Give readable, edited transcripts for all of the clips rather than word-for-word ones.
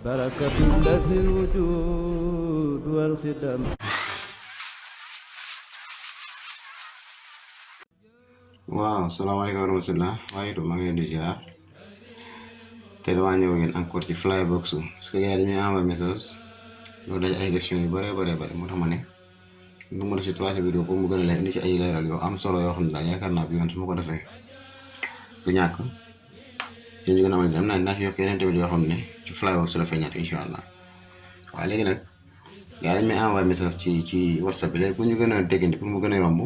بركة الذي الوجود والخدم. waaw salaamaaleykum wa rahmatulah waaye maa ngi leen di ziar te damaa ñëw ngeen encore ci flybox parce que gars yi dañuy envoyé message yoo daj ay questions yu bëree bëri moo tax ma ne ñu mën a si troisième vidéo pour mu gën a leen indi ci ay leeral yoo am solo yoo xam ne daal yaakaar naa bi yoon su ma ko defee du ñàkk te ñu gën a amal am naa fi yokk yeneen tamit yoo xam ne ci flybox la feeñaat incha allah waaw léegi nag gars yi dañ may envoyé message ci whatsapp bi léegi pour ñu gën a déggante pour mu gën a yomb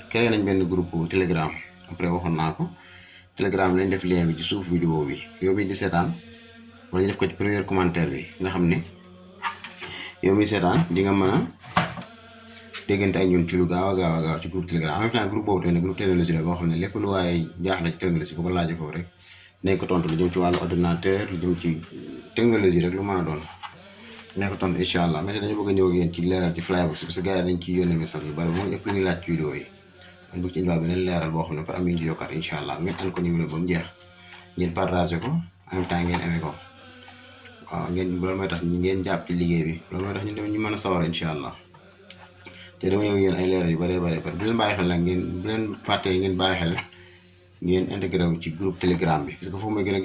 créé nañ benn groupe telegram après waxoon naa ko telegram lañ def lien bi ci suuf vidéo bi yow mi di seetaan wala ñu def ko ci premier commentaire bi nga xam ne yow mi seetaan di nga mën a déggante ak ñun ci lu gaaw a gaaw ci groupe telegram en même temps groupe boobu tamit groupe technologie la boo xam ne lépp lu waaye jaaxle ci technologie bu ko laajee foofu rek nañ ko tontu lu jëm ci wàllu ordinateur lu jëm ci technologie rek lu mën a doon nañ ko tontu incha allah mais dañu bëgg a ñëw ak yéen ci leeral ci flybox parce que gars yi dañ ciy yónnee message yu bari mooy ëpp lu ñuy laaj ci vidéo yi man bëgg ci indiwaat beneen leeral boo xam ne par am ñu ci yokkaat incha allah ngeen ànd ko ñu vidéo ba mu jeex ngeen partagé ko en même temps ngeen aimé ko waaw ngeen loolu mooy tax ngeen jàpp ci liggéey bi loolu mooy tax ñu dem ñu mën a sawar incha allah te dama ñëw yéen ay leeral yu bëree bu leen bàyyi xel nag ngeen bu leen fàttee ngeen bàyyi xel ngeen intégré wu ci groupe telegram bi parce que foofu mooy gën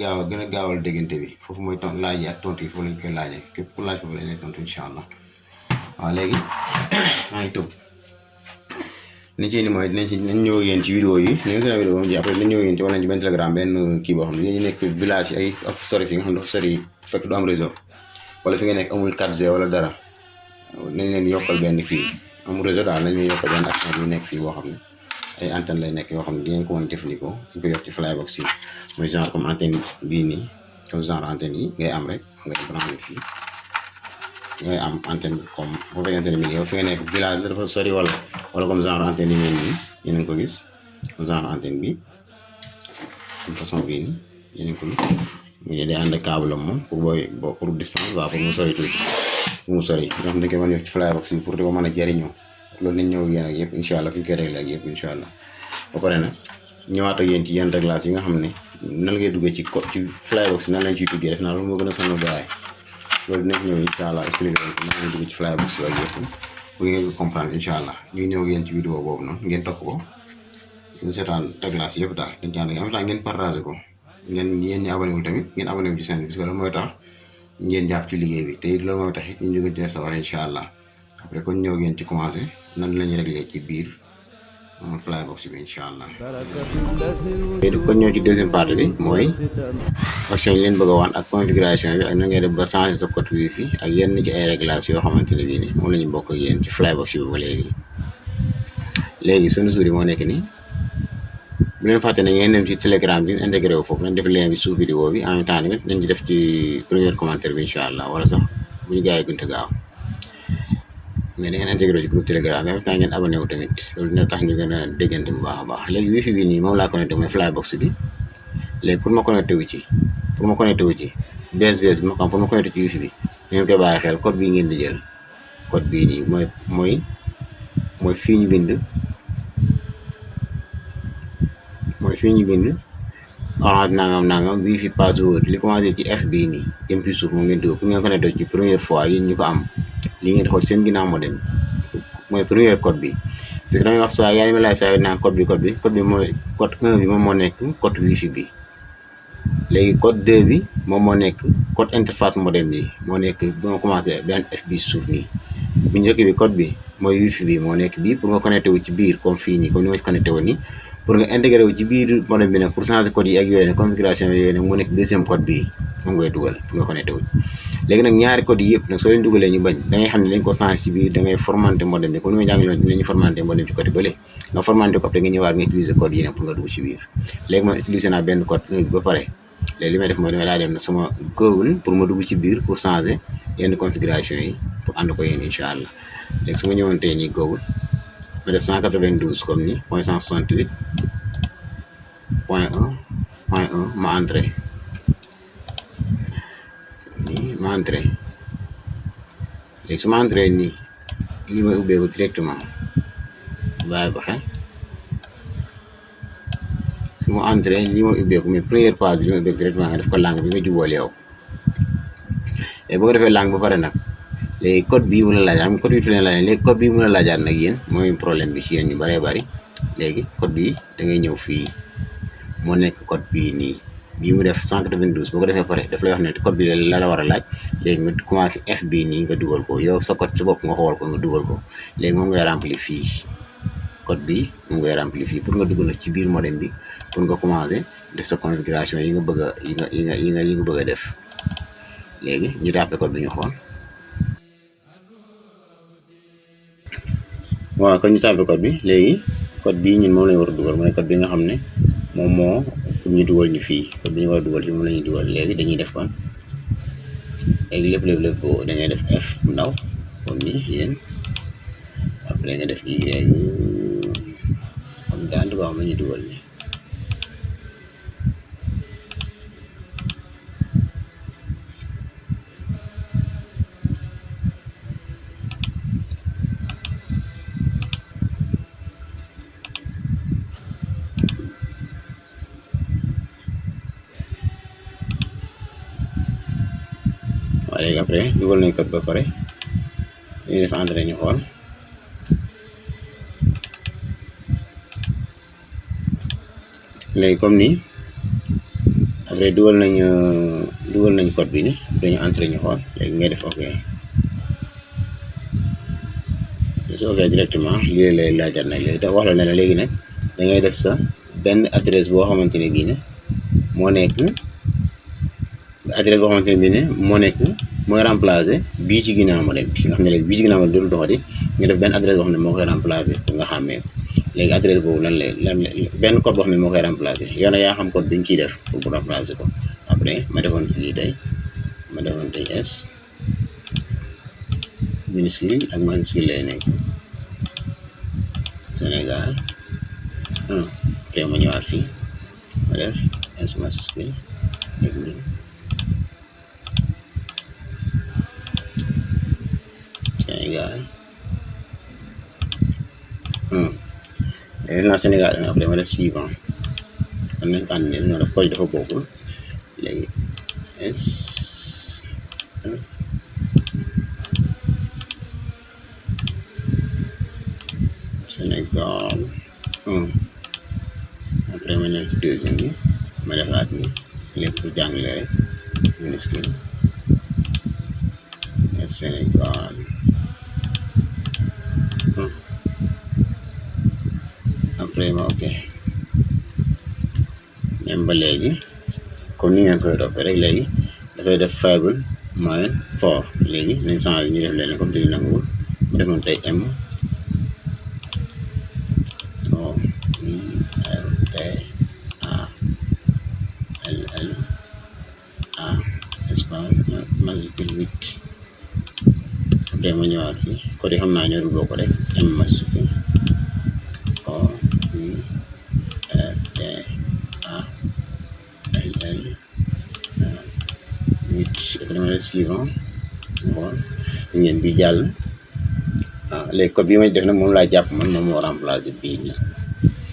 a gaawal déggante bi foofu mooy laaj yi ak tontu yi foofu lañ koy laajee képp ku laaj foofu lañ lay tontu incha allah waaw léegi maa ngi tëb ni ci ni mooy dinañ ñëw yéen ci vidéo yi ni nga seen vidéo moom ji après dinañ ñëw yéen ci wala ci benn telegram benn kii boo xam ne yéen ñu nekk village yi ay ak sori fi nga xam ne dafa sori fekk du am réseau wala fi nga nekk amul 4G wala dara nañ leen yokkal benn kii amul réseau daal nañ leen yokkal benn action bi nekk fii boo xam ne ay antenne lay nekk yoo xam ne di ngeen ko mën a jëfandikoo dañ ko yokk ci flybox yi mooy genre comme antenne bii nii comme genre antenne yi ngay am rek ngay branché fii ngay am antenne comme bu fekkente ne bii yow fi nga nekk village la dafa sori wala comme genre antenne yi mel nii yéen a ngi ko gis comme genre antenne bi comme façon bii nii yéen a ngi ko gis mu ne day ànd ak câble am moom pour distance waaw pour mu sori tuuti pour mu sori nga xam ne dañ koy mën a yokk ci flybox yi pour di ko mën a jëriñoo loolu nañ ñëw ak yéen ak yëpp incha allah fi ñu koy réglé ak yëpp incha allah ba pare nag ñëwaat ak yéen ci yenn réglage yi nga xam ne nan ngay duggee ci flybox bi nan lañ ciy duggee def naa loolu moo gën a sonal gars yi loolu dinañ ñëw incha allah expliqué leen ko nan lañ dugg ci flybox bi ak yëpp bu ngeen ko comprendre incha allah ñu ngi ñëw ak yéen ci vidéo boobu noonu ngeen topp ko ngeen seetaan réglage yëpp daal dañ ci ànd ak en même temps ngeen partagé ko ngeen yéen ñi abonné wul tamit ngeen abonné wu ci chaîne bi parce que loolu mooy tax ngeen jàpp ci liggéey bi te it loolu mooy tax it ñu jóge ci sawar incha allah après kon ñëw ngeen ci commencé nan lañu réglé ci biir flybox bi incha allah. léegi kon ñëw ci deuxième partie bi mooy option yi leen bëgg a wan ak configuration bi ak na ngay def ba changer sa code wifi ak yenn ci ay réglages yoo xamante ne bii nii moom la ñu bokk ak yéen ci flybox bi ba léegi sunu suur yi moo nekk nii bu leen fàtte ne ngeen dem ci telegram bi intégré wu foofu nañ def lien bi suuf vidéo bi en même temps tamit nañ ci def ci premier commentaire bi incha allah wala sax bu ñu gars yi gënte gaaw. mais da ngeen intégré ci groupe telegram même temps ngeen abonné wu tamit loolu dina tax ñu gën a déggante bu baax a baax léegi wifi bi nii moom laa connecté mooy flybox bi léegi pour ma connecté wu ci BSBS bi ma xam pour ma connecté ci wifi bi ngeen koy bàyyi xel code bii ngeen di jël code bii nii mooy fii ñu bind orange nangam wifi password li commencé ci F bii nii jëm ci suuf moom ngeen dugg pour ngeen connecté ci première fois yéen ñu ko am li ngeen xool seen ginnaaw modem mooy premier code bi parce que damay wax saa yaa ngi lay saa naan code bi mooy code 1 bi moom moo nekk code wifi bi léegi code 2 bi moom moo nekk code interface modem bi moo nekk bu ma commencé benn F bi suuf nii bu njëkk bi code bi mooy wifi bi moo nekk bii pour nga connecté wu ci biir comme fii nii comme ni ma ci connecté woon nii pour nga intégré wu ci biir modem bi nag pour changer code yi ak yooyu nag configuration yooyu nag moo nekk deuxième code bi moom ngay dugal pour nga connecté wu léegi nag ñaari code yi yëpp nag soo leen dugalee ñu bañ da ngay xam ne dañ ko changer ci biir da ngay formanté modem bi comme ni ma jàngaloon ni ñu formanté modem ci côté bële nga formanté ko après nga ñëwaat nga utiliser code yi nag pour nga dugg ci biir léegi man utiliser naa benn code 1 bi ba pare léegi li may def mooy damay daa dem na sama Google pour ma dugg ci biir pour changer yenn configuration yi pour ànd ko yéen incha allah léegi su ma ñëwoon tey nii Google ma def 192 comme ni point 168 point 1 ma entré nii ma entré léegi su ma entré nii lii may ubbeeku directement bàyyi ba xel su ma entré lii may ubbeeku mais première page bi li may ubbeeku directement nga def ko langue bi nga jubóol yow et boo ko defee langue ba pare nag léegi code bii mu la laaj am code bi fi leen laaj léegi code bii mu la laajaat nag yéen mooy problème bi ci yéen ñu bëree bëri léegi code bii da ngay ñëw fii moo nekk code bii nii bii mu def 192 boo ko defee pare daf lay wax ne code bi la war a laaj léegi nga commencé F bii nii nga dugal ko yow sa code ci bopp nga xool ko nga dugal ko léegi moom ngay remplir fii code bi moom ngay remplir fii pour nga dugg nag ci biir modem bi pour nga commencé def sa configuration yi nga bëgg a yi nga bëgg a def léegi ñu rappelé code bi ñu xool. waaw kon ñu tàmbali code bi léegi code bii ñun moom lañu war a dugal mooy code bi nga xam ne moom moo pour ñu dugal ñu fii code bi ñu war a dugal fii moom la ñuy dugal léegi dañuy def kon léegi lépp da ngay def F bu ndaw comme ni yéen après nga def Y comme daan di ko xam la ñuy dugal ni léegi après dugal nañ code ba pare dañuy def entrée ñu xool léegi comme ni après dugal nañ code bi ni dañu entrée ñu xool léegi ngay def ok su ok directement lii lay laajaat nag léegi te wax la ne la léegi nag da ngay def sa benn adresse boo xamante ne bii ne moo nekk adresse boo xamante ne bii ne mooy remplacer bii ci ginnaaw modem bi nga xam ne léegi bii ci ginnaaw modem dootul doxati nga def benn adresse boo xam ne moo koy remplacer pour nga xàmmee léegi adresse boobu lan benn code boo xam ne moo koy remplacer yow nag yaa xam code bi ñu ciy def pour remplacer ko après ma defoon lii tey S minuscule ak majuscule lay nekk Sénégal 1 après ma ñëwaat fii ma def S majuscule Sénégal 1 léegi naa Sénégal 1 après ma def suivant kon nañ ko ànd ne ñoo def code dafa bokkul léegi S 1 Sénégal 1 après ma nekk ci deuxième bi ma defaat ni lépp pour jàngale rek minuscule Sénégal 1 après ma ok même ba léegi kon ni ngeen koy toppee rek léegi dafay def faible moyen fort léegi nañ changé ñu def leen comme te di nanguwul mu defoon tey M O I L T A L L A espace majuscule 8 après ma ñëwaat fii code yi xam naa ñoo dul bokk rek M majuscule O I R T A L L 8 après ma def suivant ngoon ngeen bi jàll waaw léegi code bi may def nag moom laa jàpp man moom moo remplacer bii nii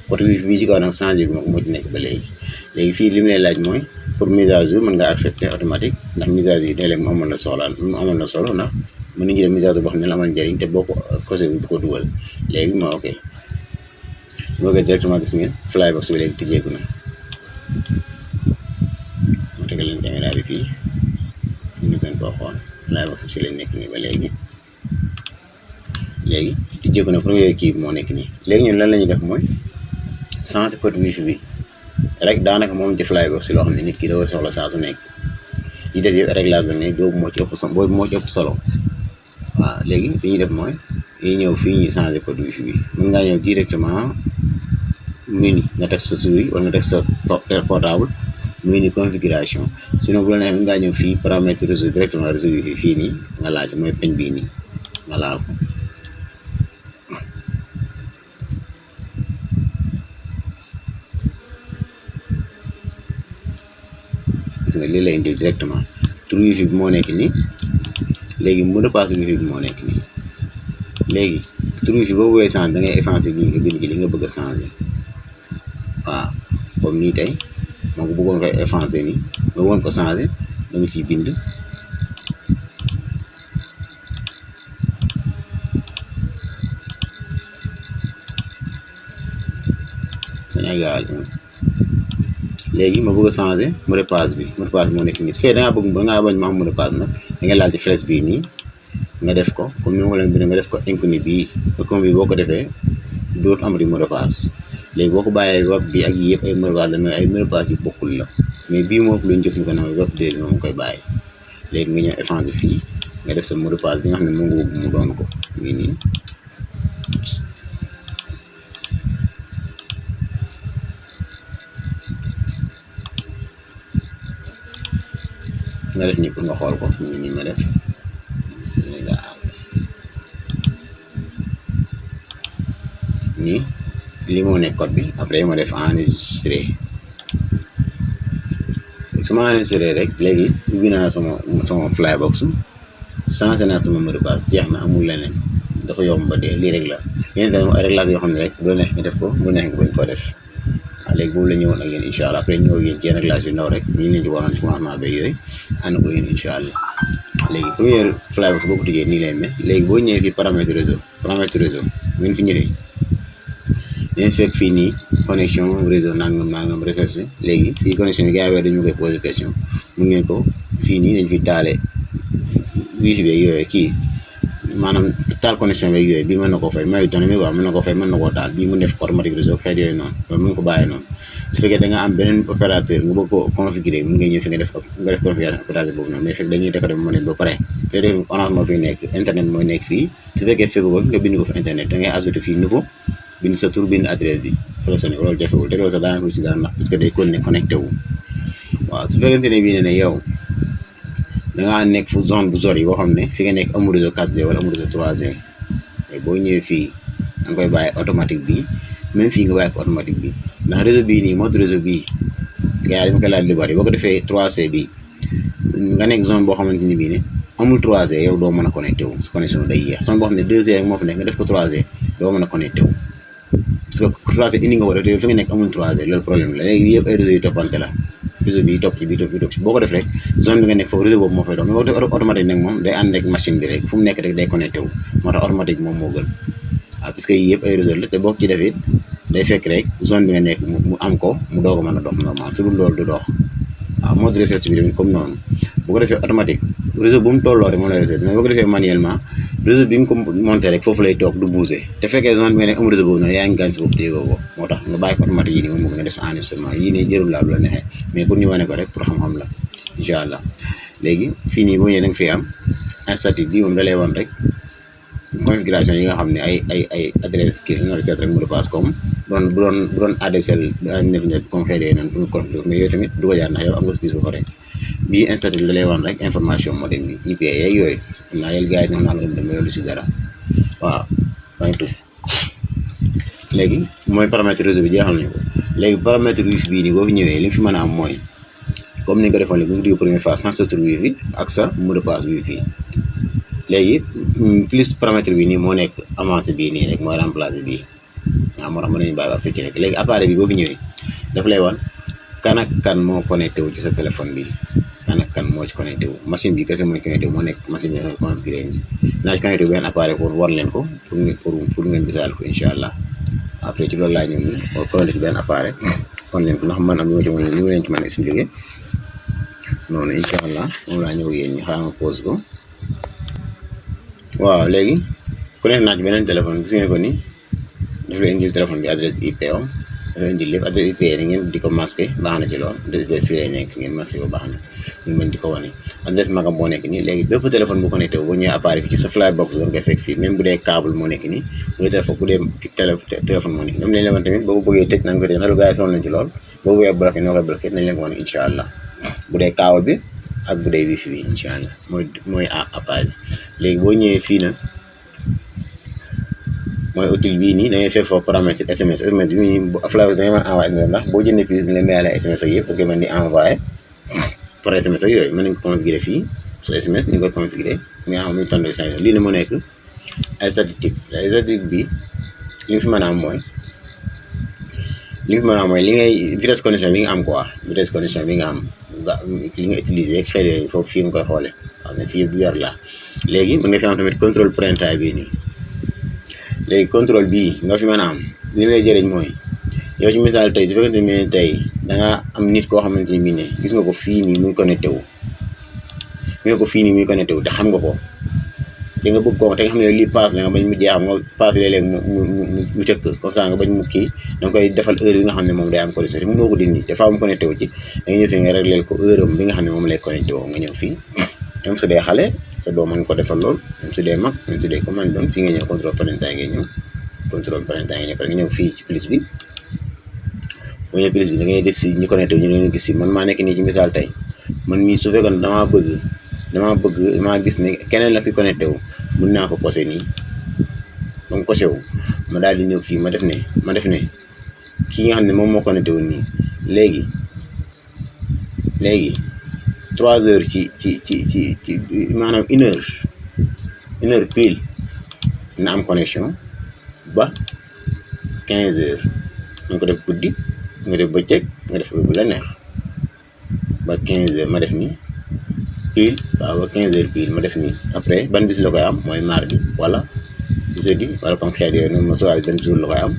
code bii ci kaw nag changé gu ma ko moo ci nekk ba léegi fii li mu lay laaj mooy pour mise à jour mën nga accepter automatique ndax mise à jour yi léeg-léeg mu amoon na solo ndax mën nañu def mise à jour boo xam ne la amal njëriñ te boo ko cosé bu ko dugal léegi ma ok moo koy directement gis ngeen flybox bi léegi tijjeeku na ma tegal leen caméra bi fii ñu gën koo xool flybox bi fii lañ nekk nii ba léegi tijjeeku na premier kii bi moo nekk nii léegi ñun lan la ñuy def mooy changer code wifi bi rek daanaka moom ci flybox si loo xam ne nit ki da koy soxla saa su nekk yi def yëpp réglage la ne boobu moo ci ëpp solo waaw léegi li ñuy def mooy dañuy ñëw fii ñu changer code wifi bi mën ngaa ñëw directement menu nga teg sa souris wala nga teg sa portable menu configuration sinon bu la neexee mën ngaa ñëw fii paramètre réseau directement réseau wifi fii nii nga laaj mooy peñ bii nii nga laal ko gis nga lii lay indil directement tur wifi bi moo nekk nii léegi mot de passe wifi bi moo nekk nii léegi tur wifi boobu booy changer da ngay effacer lii nga bind ci li nga bëgg a changer waaw comme nii tey moo ko bëggoon koy effacer nii nga bëggoon ko changer dama ciy bind égal léegi ma bëgg a changer mot de passe bi moo nekk nii su fekkee da ngaa bëgg bañ ma am mot de passe nag da ngay laal ci flèche bii nii nga def ko comme ni ma ko leen bindee nga def ko inconnu bii inconnu bi boo ko defee dootu amati mot de passe léegi boo ko bàyyee web bi ak yii yëpp ay mot de passe la mais ay mot de passe yu bokkul la mais bii moo lu ñu jëfandikoo na mooy web 2 bi moom koy bàyyi léegi nga ñëw effacer fii nga def sa mot de passe bi nga xam ne moom nga bëgg mu doon ko ngi nii nga def nii pour nga xool ko mu ngi nii ma def Sénégal nii lii moo nekk code bi après ma def enregistré su ma enregistré rek léegi ubbi naa sama flybox changé naa sama mot de passe jeex na amul leneen dafa yomb ba dee lii rek la yeneen tamit ay réglages yoo xam ne rek bu la neex nga def ko bu la neex nga bañ koo def waaw léegi boobu la ñëwoon ak yéen incha allah après ñëw ak yéen ci yenn réglages yu ndaw rek ñu ngi leen ci waroon ci commencement ba yooyu ànd ko yéen incha allah léegi première flybox boo ko tijjee nii lay mel léegi boo ñëwee fii paramètre réseau bu ngeen fi ñëwee dañ fekk fii nii connexion réseau nangam recherche léegi fii connexion bi gars yi dañu koy posé question mu ngeen ko fii nii dañ fi taale wifi beeg yooyu kii maanaam taal connexion beeg yooyu bii mën na koo fay may autonomie waaw mën na koo fay mën na koo taal bii mu def automatique réseau xeet yooyu noonu loolu mën ko bàyyi noonu su fekkee da nga am beneen opérateur nga bëgg ko configurer mu ngay ñëw fi nga def configuration opérateur boobu noonu mais fekk dañuy décoder modem ba pare te Orange moo fi nekk internet mooy nekk fii su fekkee fekk ko nga bind ko fa internet da ngay ajouté fii nouveau bind sa tur bind adresse bi sélectionné loolu jafewul te loolu sax daanaka lu ci dara ndax parce que day continuer connecté wu waaw su fekkente ne bii ne yow da ngaa nekk fu zone bu sori boo xam ne fi nga nekk amul réseau 4G wala amul réseau 3G te boo ñëwee fii da nga koy bàyyi automatique bi même fii nga bàyyi ko automatique bi ndax réseau bii nii mode réseau bii gars yi dañu koy laaj lu bari boo ko defee 3C bi nga nekk zone boo xamante ni bii ne amul 3G yow doo mën a connecté wu sa connexion day yéex zone boo xam ne 2G rek moo fi nekk nga def ko 3G doo mën a connecté wu parce que 3G indi nga ko rek te fi nga nekk amul 3G loolu problème la léegi yëpp ay réseau yu toppante la réseau bi topp ci bii topp ci boo ko def rek zone bi nga nekk foofu réseau boobu moo fay doon mais boo ko def automatique nag moom day ànd ak machine bi rek fu mu nekk rek day connecté wu moo tax automatique moom moo gën waaw parce que yii yëpp ay réseau la te boo ko ci def it day fekk rek zone bi nga nekk mu am ko mu doog a mën a dox normal su dul loolu du dox waaw mode recherche bi tamit comme noonu bu ko defee automatique réseau bu mu tolloo rek moom lay recherche mais boo ko defee manuellement réseau bi nga ko monté rek foofu lay toog du bouger te fekkee zone bi nga nekk amul réseau boobu noonu yaa ngi gaañ si bopp te yëgoo ko moo tax nga bàyyi ko automatique yii nii moom nga def sa enregistrement yii nii jërul laa bu la neexee mais pour ñu wane ko rek pour xam-xam la incha allah léegi fii nii boo ñëwee da nga fi am statique bi moom da lay wan rek configuration yi nga xam ne ay adresse kii la nga seet rek mot de passe comme bu doon ADSL comme xëy na noonu pour configurer mais yooyu tamit du ko jaar ndax yow am nga space ba pare bii installé da lay wan rek information modem bi IP yeeg yooyu xam naa leen gars yi ñoom naa nga dem loolu si dara waaw maa ngi tudd léegi mooy paramètre réseau bi jeexal nañu ko léegi paramètre wifi bii nii boo fi ñëwee li nga fi mën a am mooy comme ni nga ko defoon léegi bu nga dugg première phase sans sa tur wifi ak sa mot de passe wifi léegi plus paramètre bi nii moo nekk avancé bii nii rek mooy remplacé bii waaw moo tax mën nañu bàyyi wax ci rek léegi appareil bi boo fi ñëwee daf lay wan kan ak kan moo connecté wu ci sa téléphone bi kan ak kan moo ci connecté wu machine bi kese mooy connecté wu moo nekk machine bi nga configuré nii naa ci connecté wu benn appareil pour war leen ko pour ngeen gisaal ko incha allah après ci loolu laa ñëw nii boo connecté ci benn appareil wan leen ko ndax man am li ma leen ci mën a expliqué noonu incha allah moom laa ñëw yéen ñi xaaral ma pause ko waaw léegi connecté naa ci beneen téléphone gis ngeen ko ni daf lay indil téléphone bi adresse IP am dafa indil lépp adresse IP ni ngeen di ko masqué baax na ci loolu adresse IP fii lay nekk fi ngeen masqué ko baax na ngeen mën di ko wane adresse magam boo nekk nii léegi bépp téléphone bu connecté wu boo ñëwee appareil fi ci sa flybox doon koy fekk fii même bu dee câble moo nekk nii bu dee téléphone moo nekk nii nañ leen wan tamit boo ko bëggee tëj na nga ko tëj ndax lu gars yi sonn nañ ci lool boo bëggee bloqué noo koy bloqué nañ leen ko wane incha allah bu dee câble bi ak bu dee wifi bi incha allah mooy appareil bi léegi boo ñëwee fii nag mooy outil bii nii da ngay fekk foofu paramètre SMS bi nii flybox da ngay mën a envoyé SMS ndax boo jëndee puce dina mayaale SMS ak yëpp da koy mën di envoyé par SMS ak yooyu mën nañ ko configuré fii sa SMS ni nga koy configuré nga xam muy tontu sa lii ne moo nekk ay statistique bi li nga fi mën a am mooy li ngay vitesse connexion bi nga am quoi vitesse connexion bi nga am li nga utilisé xëy yooyu foofu fii nga koy xoolee waaw mais fii du yor la léegi mën nga fi am tamit contrôle printemps bii nii léegi contrôle bii nga fi mën a am li lay jëriñ mooy yow ci misaal tey su fekkente ne tey da nga am nit koo xamante ni ne gis nga ko fii nii muy connecté wu te xam nga ko te nga bëgg ko te nga xam ne lii paas la nga bañ mu jeexam nga paas léeg-léeg mu cëkk comme ça nga bañ mu kii da nga koy defal heure bi nga xam ne moom day am connexion te mënoo ko dindi te faaw mu connecté wu ci da nga ñëw fii nga réglé ko heure am bi nga xam ne moom lay connecté woo nga ñëw fii même su dee xale sa doom mën nga ko defal lool même su dee mag même su dee commande doon fii nga ñëw contrôle parental ngay ñëw pare nga ñëw fii ci plus bi bu ñëw plus bi da ngay def si ñu connecté wu ñu leen gis si man maa nekk nii ci misaal tey man mii su fekkoon damaa gis ne keneen la fi connecté wu mun naa ko kose nii ba mu kose wu ma daal di ñëw fii ma def ne kii nga xam ne moom moo connecté wu nii léegi 3 heures ci maanaam une heure pile na am connexion ba 15 heures nga ko def guddi nga def bëccëg nga def heure bu la neex ba 15 heures ma def nii pile waaw ba 15 heures pile ma def nii après ban bis la koy am mooy mardi wala jeudi wala comme xeet yooyu noonu ma soxla benn jour la koy am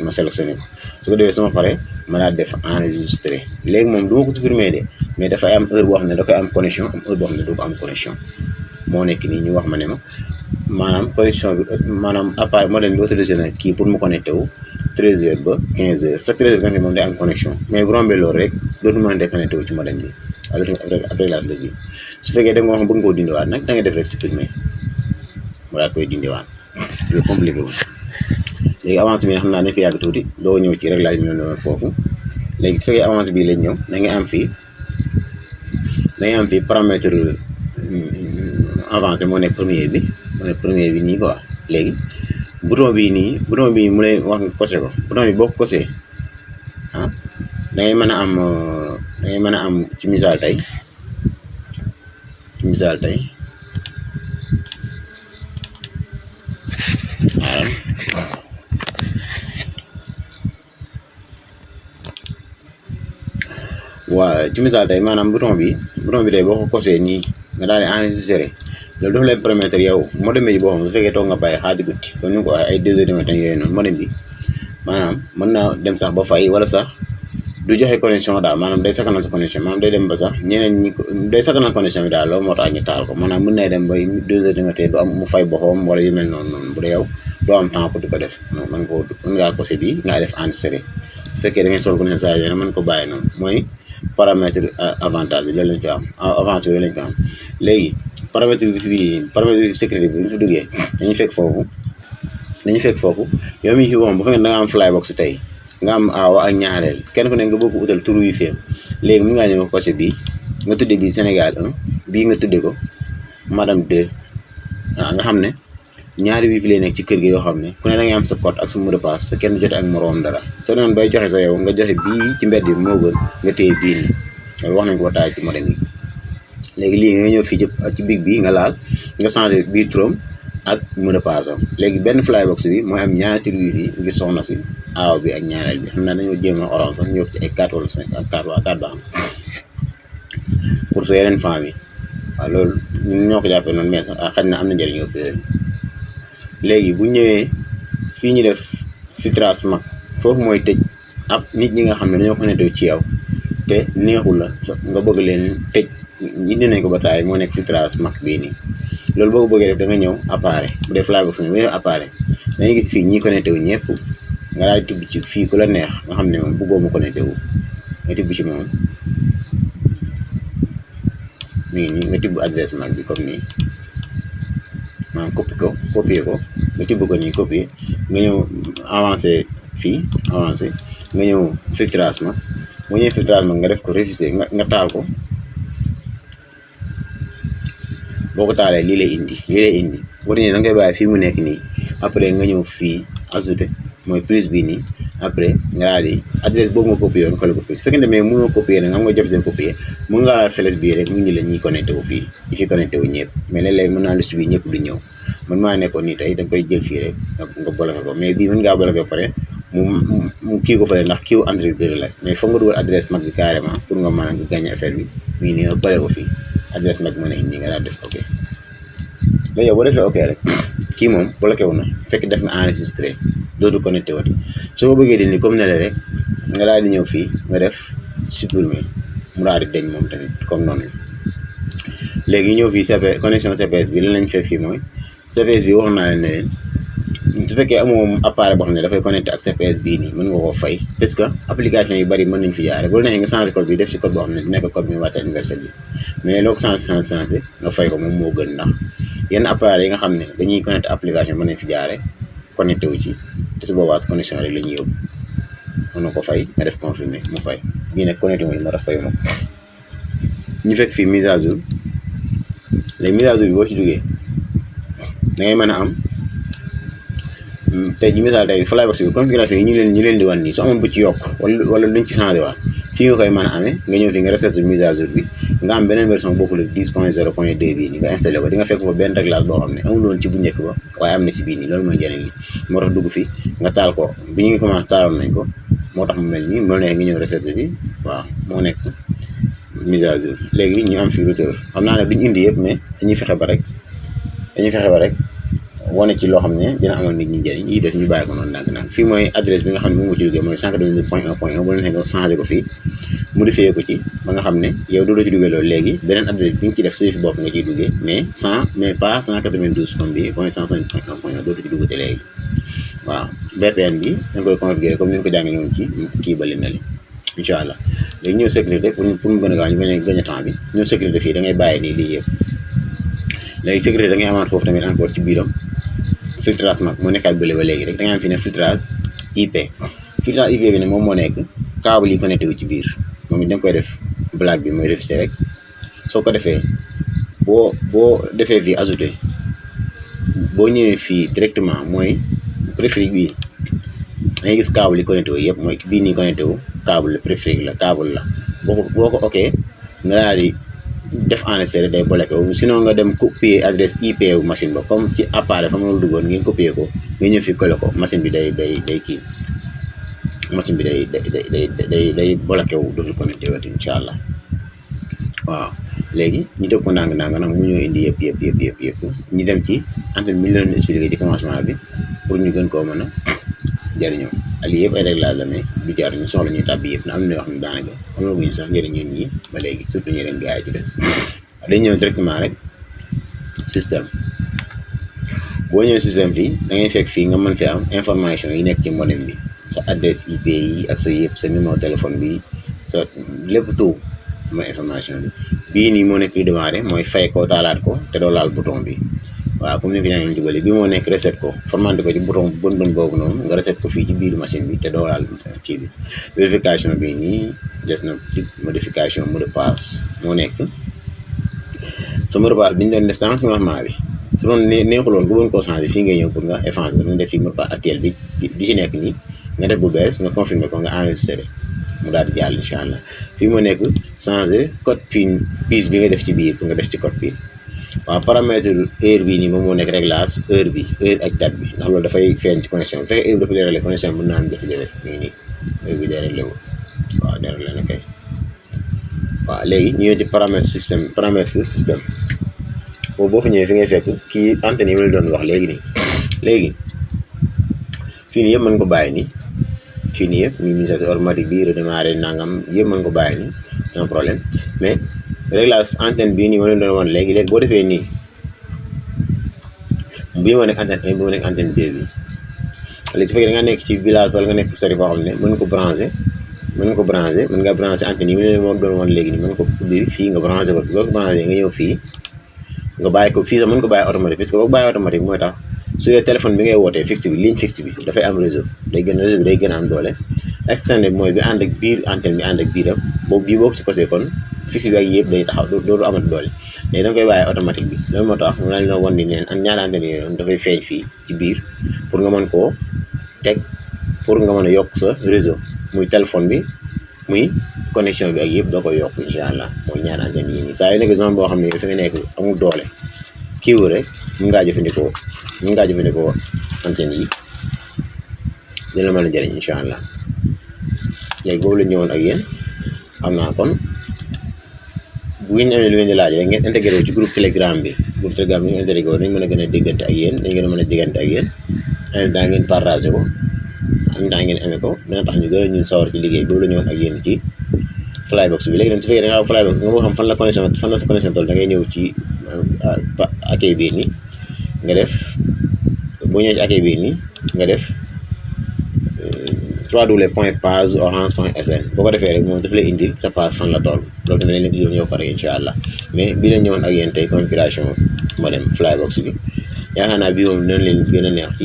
ma sélectionné ko su ko defee sama pare ma daal def enregistré léegi moom du ma ko supprimer de mais dafay am heure boo xam ne da koy am connexion am heure boo xam ne du ko am connexion moo nekk nii ñu wax ma ne ma maanaam connexion bi maanaam appareil modem bi autorisé na kii pour mu connecté wu 13 heures ba 15 heures chaque 13 heures moom day am connexion mais bu rombee loolu rek dootu mën a déconnecté wu ci modem bi après la ji su fekkee da nga wax bëgg nga koo dindiwaat nag da ngay def rek supprimer mu daal koy dindiwaat lu compliqué wu léegi avance bi nga xam naa dañ fi yàgg tuuti doo ñëw ci réglage bi noonu foofu léegi su fekkee avance bii lañ ñëw da ngay am fii paramètre avancé moo nekk premier bi nii quoi léegi bouton bii mu lay wax nga coché ko bouton bi boo ko coché da ngay mën a am ci misaal tey waaw ci misaal tey maanaam bouton bi tey boo ko coché nii nga daal di enregistré loolu dafa lay permettre yow modem bi boo xam su fekkee toog nga bàyyi xaaju guddi comme ni ko waxee ay 2 heures du matin yooyu noonu modem bi maanaam mën naa dem sax ba fay wala sax du joxe connexion daal maanaam day sakanal sa connexion maanaam day dem ba sax ñeneen ñi day sakanal connexion bi daal loolu moo tax ñu taal ko maanaam mën na dem ba 2 heures du matin du am mu fay boppam wala yu mel noonu bu dee yow doo am temps pour di ko def mën ngaa ko bi ngaa def enregistré su fekkee da ngay sol ko ne saa yéene mën ko bàyyi noonu mooy paramètre avantage bi loolu lañ fi am avance bi loolu lañ fi am léegi paramètre bi sécurité bi bu ñu fi duggee dañuy fekk foofu yow mi ci waxoon bu fekkee da nga am flybox tey nga am aaw ak ñaareel kenn ku ne nga bëgg utal turu wi fi léegi mën ngaa ñëw passé bii nga tudde bii Sénégal 1 bii nga tudde ko madame 2 nga xam ne ñaari wifi lay nekk ci kër gi yoo xam ne ku ne da ngay am sa code ak sa mot de passe te kenn jote ak moroom dara soo noonu bay joxe sa yow nga joxe bii ci mbedd bi moo gën nga téye bii nii loolu wax nañ ko ba taay ci modem yi léegi lii nga ñëw fii ci big bi nga laal nga changé bii turam ak mot de passe am léegi benn flybox bi mooy am ñaari wifi ngir soxna si aaw bi ak ñaareel bi xam naa dañoo jéem a orange sax ñu yokk ci ay 4 wala 5 ak 4 waa 4 baax na pour sa yeneen famille waaw loolu ñun ñoo ko jàppee noonu mais sax xaj na am na njëriñ yëpp yooyu léegi bu ñëwee fii ñu def filtrage mag foofu mooy tëj ab nit ñi nga xam ne dañoo connecté ci yow te neexul la nga bëgg leen tëj indi nañ ko ba taay moo nekk filtrage mag bii nii loolu boo ko bëggee def da nga ñëw appareil bu dee flybox ne bu ñëw appareil dañuy gis fii ñi connecté wu ñëpp nga daal di tibb ci fii ku la neex nga xam ne moom bëggoo mu connecté wu nga tibb ci moom mi ngi nii nga tibb adresse mag bi comme nii maanaam copier ko nga tibb ko nii copier nga ñëw avancé fii nga ñëw filtrage mag bu ñëwee filtrage mag nga def ko refuser nga taal ko boo ko taalee lii lay indi boo nee da ngay bàyyi fii mu nekk nii après nga ñëw fii ajouté mooy prise bii nii après nga daal di adresse boobu nga copier nga xale ko fii su fekkee ne mais mënoo copier nag xam nga jafe-jafe copier mën ngaa feles bii rek mu ngi la ñuy connecté wu fii ñi fi connecté wu ñëpp mais léeg-léeg mën naa liste bi ñëpp du ñëw man maa nekkoon nii tey da nga koy jël fii rek nga bloqué ko mais bii mën ngaa bloqué ba pare mu kii ko fële ndax kiiwu entreprise la mais foog nga dugal adresse mag bi carrément pour nga mën a gagné affaire bi mu ngi nii nga pare ko fii adresse mag mën a indi nga daal def ok léegi yow boo defee ok rek kii moom bloqué wu na fekk def nga enregistré dootu connecté wati soo ko bëggee dindi comme ne la rek nga daal di ñëw fii nga def supprimer mu daal di deñ moom tamit comme noonu léegi ñëw fii connexion CPS bi lan lañ fekk fii mooy CPS bi waxoon naa leen ne leen su fekkee amoo appareil boo xam ne dafay connecté ak CPS bii nii mën nga koo fay parce que application yu bari mën nañ fi jaare bu la neexee nga changé code bi def ci code boo xam ne du nekk code bi ñu wàcce universel bi mais loo ko changé nga fay ko moom moo gën ndax yenn appareil yi nga xam ne dañuy connecté application mën nañ fi jaare connecté wu ci te su boobaa connexion rek la ñuy yóbbu mën na ko fay nga def confirmer mu fay bii nag connecté wu moo tax fayu ma ñu fekk fii mise à jour léegi mise à jour bi boo ci duggee da ngay mën a am tey ji misaal tey flybox bi configuration yi ñu leen di wan nii su amoon bu ci yokk wala luñ ci changé waat fii nga koy mën a amee nga ñëw fii nga reset mise à jour bi nga am beneen version bokkul ak 10.0.2 bii nii nga installé ko di nga fekk fa benn réglage boo xam ne amul woon ci bu njëkk ba waaye am na ci bii nii loolu mooy njëriñ li moo tax dugg fi nga taal ko bi ñu ngi commencé taaloon nañ ko moo tax mu mel nii moo nekk nga ñëw reset bi waaw moo nekk mise à jour léegi ñu am fii routeur xam naa ne duñ indi yëpp mais dañuy fexe ba rek wane ci loo xam ne dina amal nit ñi njëriñ yi des ñu bàyyi ko noonu ndànk-ndànk fii mooy adresse bi nga xam ne moom moo ci duggee mooy 192.1.1 bu la neexee nga changé ko fii modifié ko ci ba nga xam ne yow doo ci duggee loolu léegi beneen adresse bi nga ci def sa fi bopp nga ciy duggee mais pas 192 comme bi point 105.1.1 dootu ci duggate léegi waaw VPN bi da nga koy configurer comme ni nga ko jàngee woon ci kii ba leen na li incha allah léegi ñëw sécurité pour mu gën a gaaw ñu bañ a gagné temps bi ñëw sécurité fii da ngay bàyyi nii lii yëpp léegi sécurité da ngay amaat foofu tamit encore ci biiram filtrage mag moo nekkaat bële ba léegi rek da ngay am fi ne filtrage IP bi ne moom moo nekk câble yi connecté wu ci biir moom it da nga koy def black bi mooy refisé rek soo ko defee boo defee fii ajouté boo ñëwee fii directement mooy préfixe bii da ngay gis câble yi connecté wu yëpp mooy bii nii connecté wu câble la préfixe la câble la boo ko ok nga daal di def enregistré day bloqué wu sinon nga dem copier adresse IP wu machine ba comme ci appareil fa ma la duggoon ngeen copier ko nga ñëw fi collé ko machine bi day kii machine bi day bloqué wu dootul connecté wat incha allah waaw léegi ñu def ko ndànk-ndànk nag mu ñëw indi yëpp ñu dem ci antenne bi ñu leen expliqué ci commencement bi pour ñu gën koo mën a jëriñoo lii yëpp ay réglage la mais du jar ñu soxla ñuy tàbbi yëpp na am na yoo xam ne daanaka amaguñu sax njëriñ ñun ñi ba léegi surtout ñeneen gars yi ci des dañ ñëw directement rek système boo ñëwee système fii da ngay fekk fii nga mën fi am information yi nekk ci modem bi sa adresse IP yi ak sa yëpp sa numéro téléphone bi sa lépp tout mooy information bi bii nii moo nekk di démarrer mooy fay ko taalaat ko te doo laal bouton bi waaw comme ni ko ñaa ngi jubale bii moo nekk reset ko formanté ko ci bouton bën boobu noonu nga reset ko fii ci biir machine bi te doo laal kii bi vérification bi nii des na modification mot de passe moo nekk sa mot de passe bi ñu doon def sànq changement bi su doon neexuloon nga bëgg koo changé fii ngay ñëw pour nga effacer ko nga def fii mot de passe actuel bi ci nekk nii nga def bu bees nga confirmer ko nga enregistré mu daal di jàll incha allah fii moo nekk changer code PIN bi nga def ci biir pour nga def ci code PIN waaw paramètre heure bii nii moom moo nekk réglage heure ak date bi ndax loolu dafay feeñ ci connexion bi fekkee heure bi dafa dérégler connexion bi mën naa am jafe-jafe nii heure bi dérégler wu waaw dérégler na kay waaw léegi ñu ñëw ci paramètre système boobu boo fi ñëwee fi ngay fekk kii antenne yi ma la doon wax léegi fii nii yëpp mën ko bàyyi nii fii nii yëpp ñu mise automatique bi redémarrer nangam yëpp mën ko bàyyi nii sans problème mais réglage antenne bii nii ma leen doon wan léegi boo defee nii bii moo nekk antenne 1 bi moo nekk antenne 2 bi léegi su fekkee da nga nekk ci village wala nga nekk fu sori foo xam ne mën nga branché antenne yi ma leen doon wan léegi nii mën nga ko ubbi fii nga branché ko boo ko branché nga ñëw fii nga bàyyi ko fii sax mën ko bàyyi automatique parce que boo ko bàyyi automatique mooy tax su dee téléphone bi ngay wootee fixe bi ligne fixe bi dafay am réseau bi day gën a am doole externe bi mooy bi ànd ak biir antenne bi ànd ak biiram boobu bii boo ko ci kosee kon fixe bi ak yëpp day taxaw dootu amati doole léegi da nga koy bàyyi automatique bi loolu moo tax mu la ñu wan ni neen ak ñaari antenne yooyu noonu dafay feeñ fii ci biir pour nga mën koo teg pour nga mën a yokk sa réseau muy téléphone bi muy connexion bi ak yëpp doo koy yokk incha allah mooy ñaari antenne yi nii saa yu nekk zone boo xam ne fi nga nekk amul doole kiiwu rek mën ngaa jëfandikoo antenne yi dina mën a jëriñ incha allah léegi boobu la ñëwoon ak yéen xam naa kon bu ngeen amee lu ngeen di laaj rek ngeen intégré ci groupe telegram bi ñu intégré ko dañ mën a gën a déggante ak yéen dañ gën a mën a déggante ak yéen en même temps ngeen partagé ko même temps ngeen amee ko dina tax ñu gën a ñun sawar ci liggéey boobu la ñu wax ak yéen ci flybox bi. léegi nag su fekkee da nga am flybox nga bëgg xam fan la sa connexion toll da ngay ñëw ci accueil bii nii nga def boo ñëwee ci accueil bii nii nga def www.pageorange.sn boo ko defee rek moom daf lay indil sa page fan la toll loolu tamit dañ leen ñëw pare incha allah. mais bii lañ ñëwoon ak yéen tey configuration modem flybox bi yaakaar naa bii moom dinañ leen gën a neex ci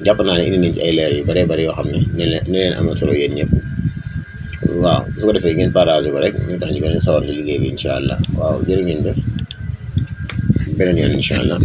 jàpp naa ne indi nañ ci ay leer yu bëree bëri yoo xam ne ne leen amal solo yéen ñëpp. waaw su ko defee ngeen partage ko rek ñu tax ñu gën a sawar ci liggéey bi incha allah. waaw jërë ngeen def beneen yoon incha allah.